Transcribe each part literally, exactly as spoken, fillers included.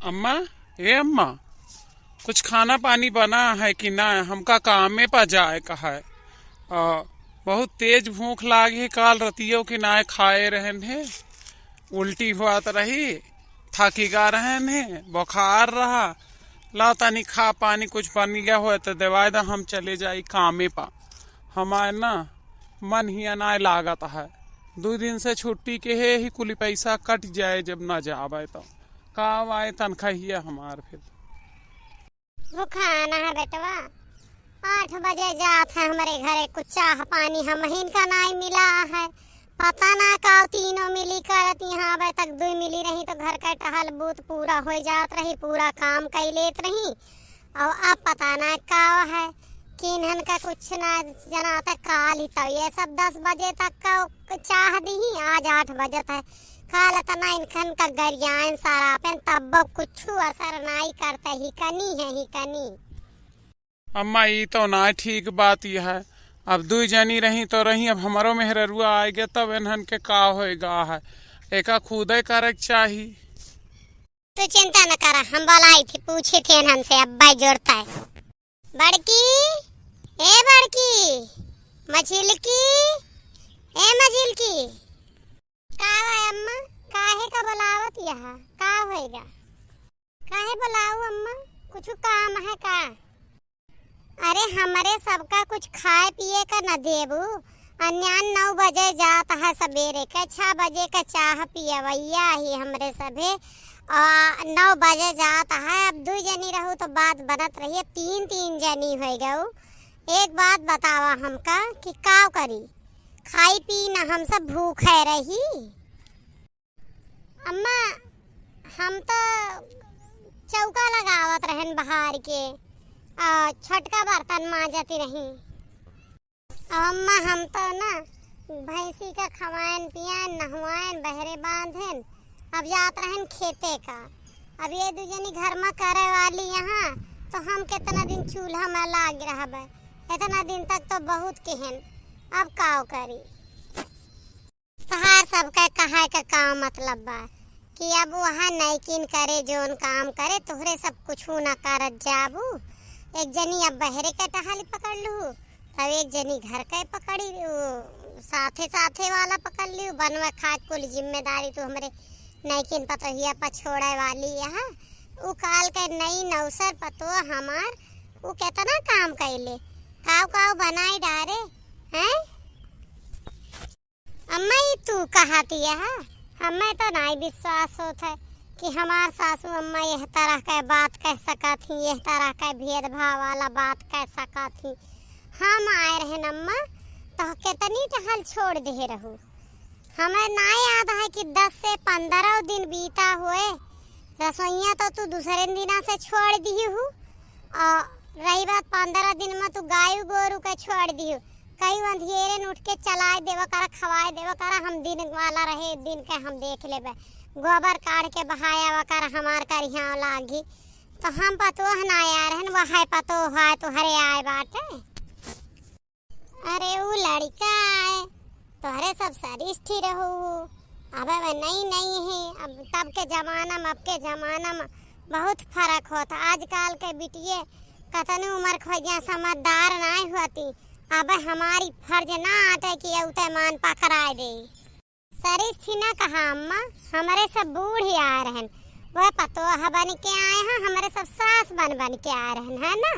अम्मा, ए अम्मा, कुछ खाना पानी बना है कि ना? हमका कामे पा जाए का है। आ, बहुत तेज भूख लागी है, काल रतियो के नाय खाए रहन है, उल्टी हुआत रही, थाकी गा रहन है, बुखार रहा। ला तनी खा पानी कुछ बन गया होए तो देवाए दा, हम चले जाई कामे पा। हमार ना मन हिया नाय लागत है, दू दिन से छुट्टी के है ही, कुली पैसा कट जाए जब ना जावे तो। का आए तनखा हिया हमार फिर। भुखाना है बेटवा, आठ बजे जात है हमरे घरे, कुछ चाह पानी हमहिन का नाई मिला है। पता ना का तीनों मिली करत, यहाँ अबे तक दुई मिली रही तो घर का टहल बूत पूरा हो जात रही, पूरा काम कई लेत रही। और अब पता ना का है कि इन्हन का कुछ ना जनाता। काल ही तो ये सब दस बजे तक का चाह दी, आज आठ बजे तक। काल इतना इनखन का गरियान सरापेन, तब कुछ असर नाई करता। ही कनी है, ही कनी। अम्मा, ई तो ना ठीक बात ही है। अब दुई जनी रही तो रही, अब हमरो मेहररुआ आए गे, तब इन्हन के का होएगा है, एका खुदे करे के चाही। तू चिंता न करा, हम बोलाई थी, पूछी थी इन्हन से, अब्बा जोड़ता है। बड़की, ए बड़की, मझिलकी, ए मझिलकी। का बा अम्मा, काहे का बुलावत यहा? का होएगा? काहे बुलाऊ अम्मा? कुछ काम है का? अरे, हमरे सबका कुछ खाए पिए का न देबू? अन्यान नौ बजे जात है सबेरे के, छह बजे का चाह पियवैया ही हमरे सभे, आ, नौ बजे जात है। अब दुई जनी रहू तो बात बनत रही, अब तीन, तीन जनी हो गऊ। एक बात बतावा हमका कि का करी, खाई पी न हम सब भूखे रही। अम्मा, हम तो चौका लगावत रहन बहार के, आ, छोटका बर्तन मांजती रही। अब अम्मा, हम तो ना भैंसी का खवाएन, पियाएन, नहवाएन, बहरे बांधेन, अब जात रहन खेते का। अब ये दू जनी घर में करे वाली यहाँ, तो हम कितना दिन चूल्हा में लाग रहबे, इतना दिन तक तो बहुत केहन, अब काव करी। तोहार सबके कहे के का मतलब बा कि अब वह नैकिन करे जौन काम करे, तोहरे सब कुछु ना करत जाबू। एक जनी अब बहरे के टहली पकड़ लू, तब एक जनी घर के पकड़ी, उ, साथे साथे वाला पकड़ लियो। बनवा खाए कुल जिम्मेदारी तू हमरे नैकिन पतोहिया पर छोड़े वाली यहाँ। उ काल के नई नौसर पतोह हमार, उ केतना काम कैले, काव काव बनाई डारे हैं। अम्मा, ई तू कहत यह? हमें तो नाई विश्वास होत है कि हमार सासू अम्मा यह तरह के बात कह सकत ही, यह तरह के भेदभाव वाला बात कह सकत ही। हम आए रहन अम्मा, तो कितनी टहल छोड़ दे रहू। हमें ना याद है कि दस से पन्द्रह दिन बीता हुए, रसोइया तो तू दूसरे दिना से छोड़ दी हूँ। और रही बात पन्द्रह दिन में तू गाय गोरू के छोड़ दी हूँ, कई अंधियेरे न उठ के चलाए देवा करा, खवाए देवा करा, हम दिन वाला रहे, दिन के हम देख लेबे। गोबर काढ़ के बहाया वा करा, हमार करिहा लागी। तो हम पतोह ना आया रहन, वह पतोह है तोहरे आए बाटे। अरे ऊ लड़का आए, तोहरे सब सरिष्ठी रहू। अब अब नई नई है, अब तब के जमाना में, अब के जमाना में बहुत फर्क होता। आजकल के बिटिये कतनी उम्र खोजिया समझदार नाय होती। अब हमारी फर्ज ना आटे कि उते मान पकड़ाए दे। सरिष्ठी ना कहा अम्मा, हमरे सब बूढ़ ही आ रहन। वह पतोह बन के आए हैं, हमरे सब सास बन बन के आ रहन, है ना?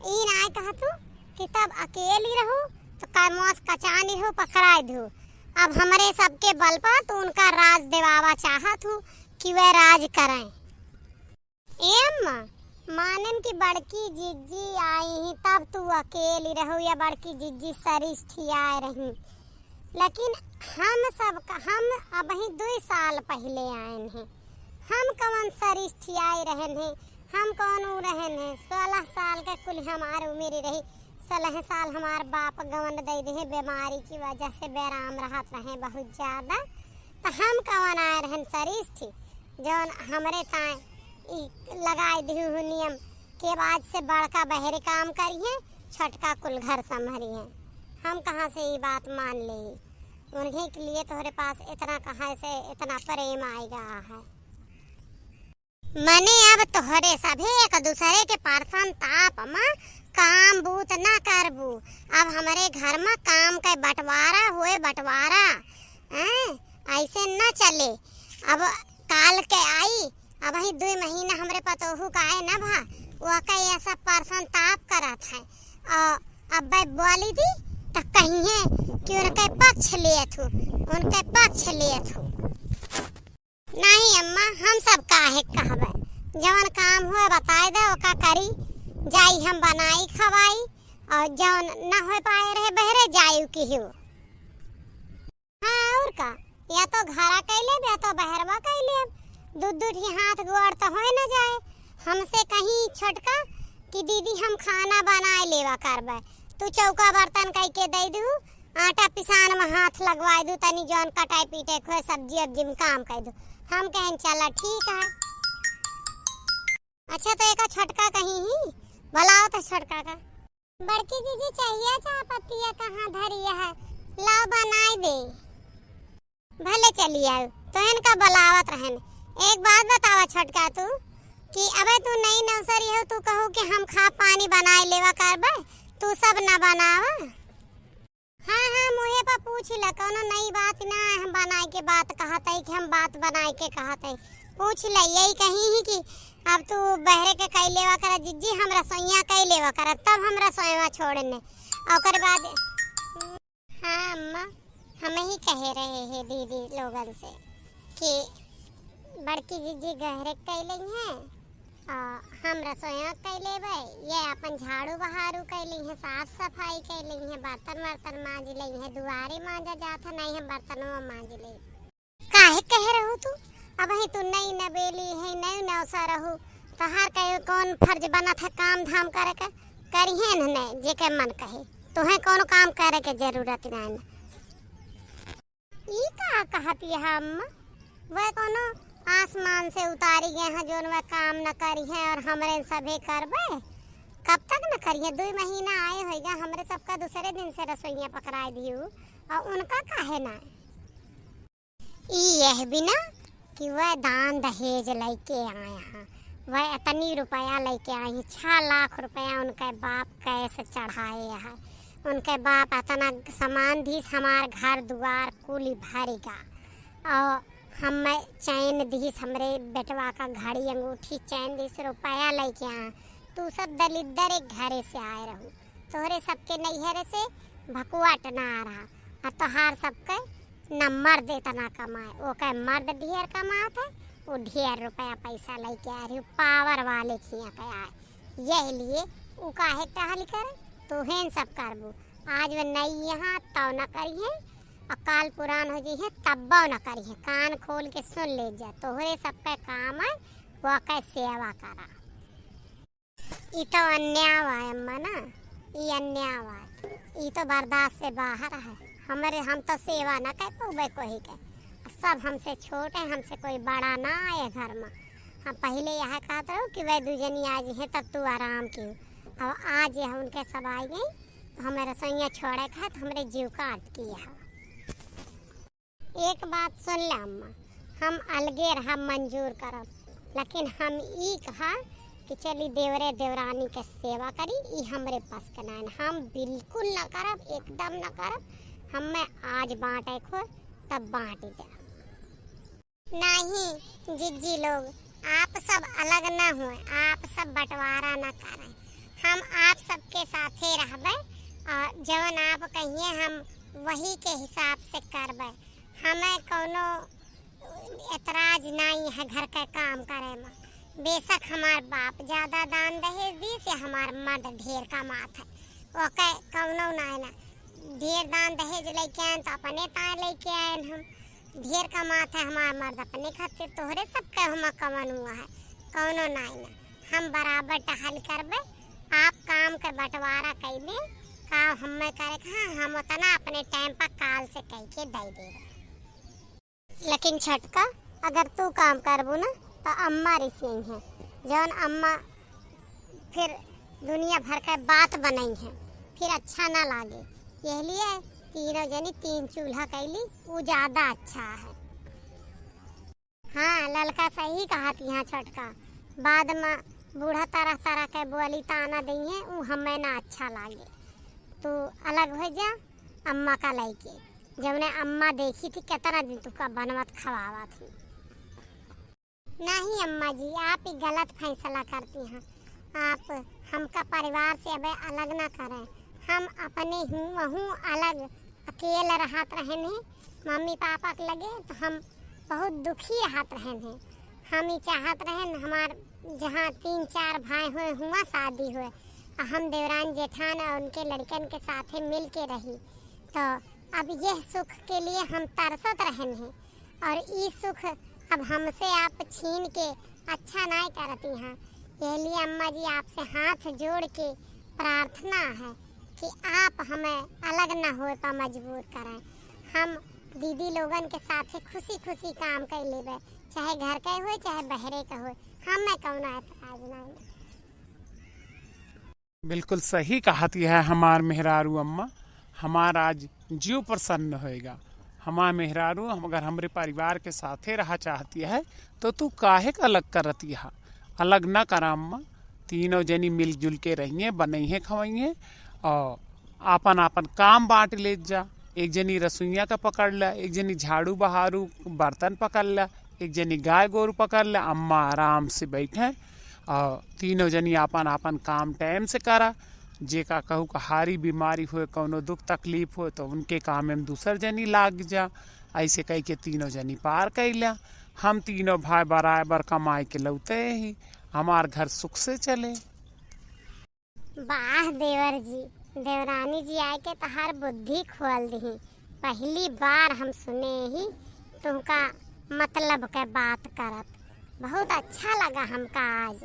ई नाय कहा तू कि तब अकेली रहू तो कमोस कचानी रहू, पकड़ाए दू। अब हमरे सबके बल पर तू उनका राज देवावा चाहत हूँ कि वह राज करें। ए अम्मा, मानेन कि बड़की जिज्जी आई ही, तब तू अकेली रहू या बड़की जिज्जी सरिष्ठी आए रही, लेकिन हम सब का, हम अबही दुई साल पहिले आएन हैं। हम कवन सरिष्ठी आए रहन हैं, हम कौन ऊ रहन हैं? सोलह साल के कुल हमार उम्र रही। सोलह साल हमार बाप गवन दे दे बीमारी की वजह से, बेराम रहत रहे बहुत ज्यादा। तो हम कवन आए रहन सरिष्ठी, जौन हमरे ताए ई लगाए दिहु हु नियम कि अब आज से बड़का बहरे काम करिहें, छोटका कुल घर संभरिहें। हम कहाँ से ई बात मान लेई? उनके के लिए तोहरे पास इतना कहाँ से इतना प्रेम आएगा है? मने अब तोहरे सभे एक दूसरे के परसन ताप म काम बूत ना करबू। अब हमरे घर म काम के बंटवारा होए, बंटवारा। हैं? ऐसे न चले। अब काल के आई, अबहीं दुइ महीना हमरे पतोहू का आए न भा, ओका ये सब परसन ताप करत है। और अब बोली दी त कहिए कि उनके पक्ष लेत हूँ, उनके पक्ष लेत हूँ। नहीं अम्मा, हम सब काहे कहबे, जवन काम हुए बताए दे, ओका करी, जाई हम बनाई खवाई, और जवन न हो पाए रहे बहरे जाई केहू। हाँ, और का, या तो घरा कइ लेब, या तो बहरवा कइ लेब, दू दू ठी हाथ गोड़ तो होए न जाए। हमसे कहीं छोटका कि दीदी हम खाना बनाए लेवा करबे, तू चौका बर्तन कइ के दे दू, आटा पिसान में हाथ लगवाए दू, तनी जौन कटाई पीटे खोए सब्जी अब्जी में काम कइ दू। हम कहें चला ठीक है। अच्छा तो एका छोटका कहीं ही, बुलाओ तो छोटका का। बड़की जीजी चाहिए चाह पत्तिया कहाँ धरी है, लाओ बनाए दे। भले चली आऊ, तो इनका बुलावत रहन। एक बात बतावा छोटका तू, कि अबे तू नई नौसरी हो, तू कहू कि हम खा पानी बनाए लेवा करबे, तू सब न बनावा। हाँ, हाँ, मुँहे पर पूछ ले, कौनो नई बात ना है, हम बनाए के बात कहत है कि हम बात बनाए के कहत है। पूछ ले, यही कहीं ही कि अब तू बहरे के कई लेवा कर जिज्जी, हम रसोइया कई लेवा कर, तब हम रसोइया छोड़ने। ओकर बाद हाँ अम्मा, हम ही कहे रहे हैं दीदी लोगन से कि बड़की जीजी गहरे कई लेइहें और हम रसोइया कई लेबै, ये अपन झाड़ू बहारू कई लेइहें, साफ सफाई कई लेइहें, बर्तन वर्तन मांज लेइहें, दुआरे मांजा जात है, नहीं हम बर्तनवा मांज ले। काहे कहे रहू तू? अबहीं तू नई नबेली है, नई नौसा रहू, तोहार कहे कौन फर्ज बनत है काम धाम करे के? करिहे न ने जेके मन कहे, तोहे कौनो काम करे के जरूरत ना है। ई का कहत यह अम्मा? वह कौनो आसमान से उतारी गए हैं जोन वह काम न करिहे और हमरे सभे करबे? कब तक न करिहे? दुई महीना आए होइगा, हमरे सबका दूसरे दिन से रसोइया पकड़ाए दियू और उनका काहे ना? ई यह बिना कि वह दान दहेज लइके आए हैं, वह इतनी रुपया लइके आई हैं, छह लाख रुपया उनके बाप कैश चढ़ाए हैं। उनके बाप इतना सामान दीस, हमार घर दुआर कुल भरिगा, और हमें चैन दीस, हमरे बेटवा का घड़ी अंगूठी चैन दीस, रुपया लइके आए। तू सब दलिद्दर एक घरे से आए रहू, तोहरे सबके नैहरे से भकुआ टना रहा, आ तोहार सबके न मर्द इतना कमाए, ओके मर्द ढेर कमात है, वो ढेर रुपया पैसा लइके आ रही, पावर वाले खिया के आए। यही लिए उ काहे टहल करे, तोहेन सब करबू। आज वे नई यहाँ तौ न करिहे, और काल पुरान हो जइहे तब्बो न करिहे। कान खोल के सुन ले जा, तोहरे सबके काम है, वो के सेवा करा। ई तो अन्याय है अम्मा ना, ई अन्याय है, ई तो बर्दाश्त से बाहर है। हमरे, हम तो सेवा ना कर पउबे कोई के, सब हमसे छोट है, हमसे कोई बड़ा ना आए घर में। हम पहले यह कहत रहो कि वह दू जनी आ जइहे तब तू आराम की, अब आज यह उनके सब आ गई तो हमें रसोइया छोड़े के है तो हमरे जीव काट की है। एक बात सुन ले अम्मा, हम अलगे रहब मंजूर करब, लेकिन हम ई कहा कि चली देवरे देवरानी के सेवा करी, ई हमरे बस के नाइन, हम बिल्कुल न करब, एकदम न करब। हमें आज बांटे खोए तब बांट दे। नहीं जिज्जी लोग, आप सब अलग न हुए, आप सब बंटवारा न करें, हम आप सबके साथे रहबे और जवन आप कहिए हम वही के हिसाब से करबे। हमें कौनो एतराज नाई है घर के काम करे में। बेशक हमार बाप ज्यादा दान दहेज दीस या हमार मर्द ढेर कमात है, ओके कौनो नाई ना। ढेर दान दहेज लेके आए तो अपने ताए लेके आए हम। ढेर कमात है हमार मर्द अपने खातिर, तोहरे सबके हम कवन हुआ है, कौनो नाई ना। हम बराबर टहल करबे, आप काम के बंटवारा कई दे, का हमें करे के है, हम उतना अपने टाइम पर काल से कई के दे देबे। लेकिन छोटका, अगर तू काम करबू ना, तो अम्मा रिसियई हैं, जौन अम्मा फिर दुनिया भर के बात बनई हैं, फिर अच्छा ना लागे। यह लिए तीनों जनी तीन चूल्हा कैली, उ ज्यादा अच्छा है। हाँ, ललका सही कहत यहाँ छोटका। बाद में बूढ़ा तरह तरह के बोली ताना दइहें, उ हमें ना अच्छा लागे। तू अलग होइ जा अम्मा का लइके, जउने अम्मा देखी थी केतना दिन तुका बनवत खवावत ही। नहीं अम्मा जी, आप ही गलत फैसला करती हैं। आप हमका परिवार से अबे अलग ना करें। हम अपने हुवहूँ अलग अकेल रहत रहेन हैं मम्मी पापा के लगे, तो हम बहुत दुखी रहत रहेन हैं। हम ई चाहत रहेन हमार जहाँ तीन चार भाई होए, हुआँ शादी होए, आ हम देवरान जेठान और उनके लड़कन के साथे मिल के रही। तो अब यह सुख के लिए हम तरसत रहेन हैं, और ई सुख अब हमसे आप छीन के अच्छा नाय करती हैं। यह लिए अम्मा जी आपसे हाथ जोड़ के प्रार्थना है कि आप हमें अलग न होए पर मजबूर करें। हम दीदी लोगन के साथे खुशी खुशी काम कर लेबे, चाहे घर के होए चाहे बहरे के होए, हमें कौनो एतराज नहीं। बिल्कुल सही कहत है हमार मेहरारू अम्मा, हमार आज जीव प्रसन्न होएगा। हमार मेहरारू हम, अगर हमरे परिवार के साथे रहा चाहती है तो तू काहे का अलग करती है? अलग न करा अम्मा, तीनों जनी मिलजुल के रहिए, बनइहे खवइहे और आपन आपन काम बाँट लेत जा। एक जनी रसोइया का पकड़ ला, एक जनी झाड़ू बहारू बर्तन पकड़ ला, एक जनी गाय गोरू पकड़ ला। अम्मा आराम से बैठे और तीनों जनी आपन आपन काम टाइम से करा। जेका कहू का हारी बीमारी होए, कौनो दुख तकलीफ होए तो उनके काम में दूसर जनी लाग जा। ऐसे कह के तीनों जनी पार कैला। हम तीनों भाई बराबर कमाए के लौते ही, हमार घर सुख से चले। वाह देवर जी, देवरानी जी आए के तहार बुद्धि खोल दिही। पहली बार हम सुने ही तुमका मतलब के बात करत। बहुत अच्छा लगा हमका आज,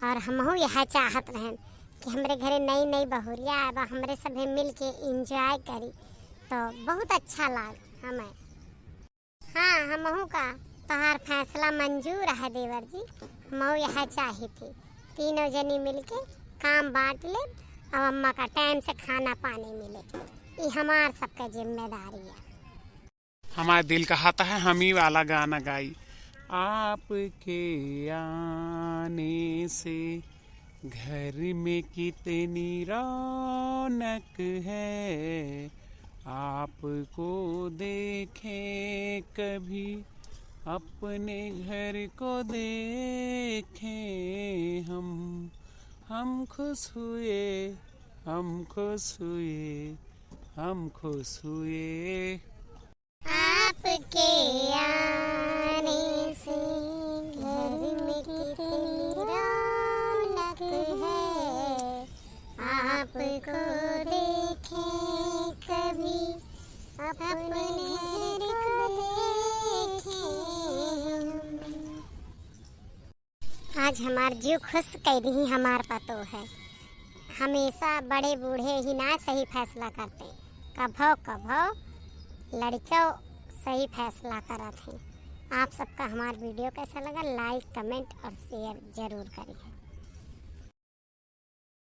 और हमहू यह चाहत रहन कि हमरे घरे नई नई बहुरिया आए बा, हमरे सभे मिल के एंजॉय करी, तो बहुत अच्छा लाग हमें। हाँ, हमहू का तोहार फैसला मंजूर है देवर जी, हमहू यह चाही थी, तीनों जनी मिलके काम बाँट ले, अब अम्मा का टाइम से खाना पानी मिले, ई हमार सबका जिम्मेदारी है। हमार दिल कहत है हम ई वाला गाना गाई। आपके आने से घर में कितनी रौनक है, आपको देखे कभी अपने घर को देखे हम, हम खुश हुए, हम खुश हुए, हम खुश हुए। आपके आने से घर में कितनी रौनक है, आपको देखे कभी अपने घर को देखे हम। आज हमार जीव खुश कइ दिही हमार पतोह है। हमेशा बड़े बूढ़े ही ना सही फैसला करते, कभो कभो लड़िको सही फैसला करत हैं। आप सबका हमार वीडियो कैसा लगा, लाइक, कमेंट और शेयर जरूर करिए।